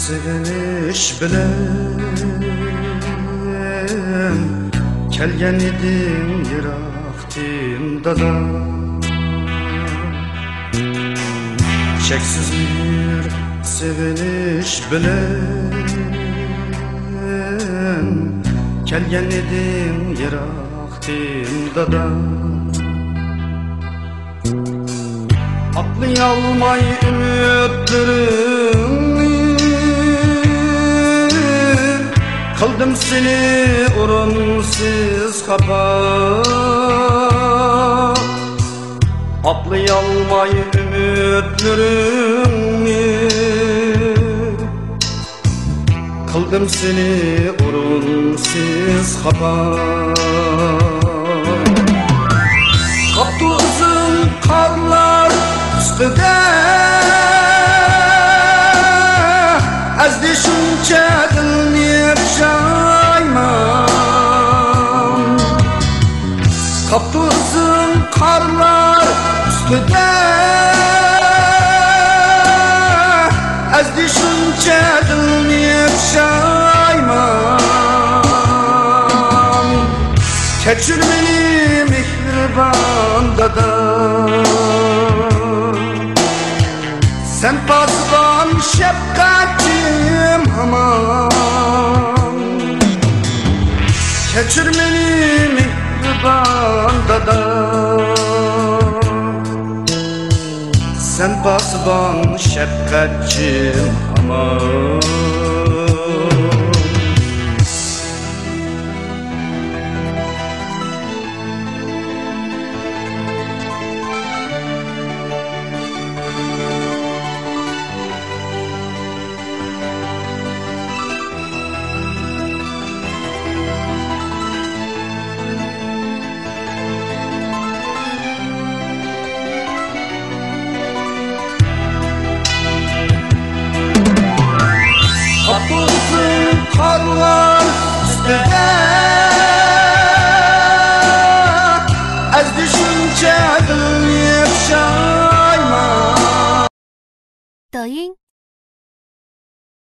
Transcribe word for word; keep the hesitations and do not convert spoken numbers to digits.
سېغىنىش بىلەن كەلگەن ئىدىڭ يىراقتىن، دادا. چەكسىز بىر سېغىنىش بىلەن كەلگەن ئىدىڭ يىراقتىن، دادا. ئاقلىيالماي ئۈمىدلىرىمنى، قىلدىم سېنى ئورۇنسىز خاپا. ئاقلىيالماي ئۈمىدلىرىمنى، قىلدىم سېنى ئورۇنسىز خاپا. قاپتۇ ئىزىڭ قارلار ئۈستىدە، ئەزدى شۇنچە دىلنى پۇشايمان. قاپتۇ ئىزىڭ قارلار ئۈستىدە، ئەزدى شۇنچە دىلنى پۇشايمان. كەچۈر مېنى، مېھرىبان دادا. سەن پاسىبان، شەپقەتچىم ھامان. كەچۈر مېنى، مېھرىبان دادا. سەن پاسىبان، شەپقەتچىم ھامان. قاپتۇ ئىزىڭ قارلار ئۈستىدە، ئەزدى شۇنچە دىلنى پۇشايمان. 抖音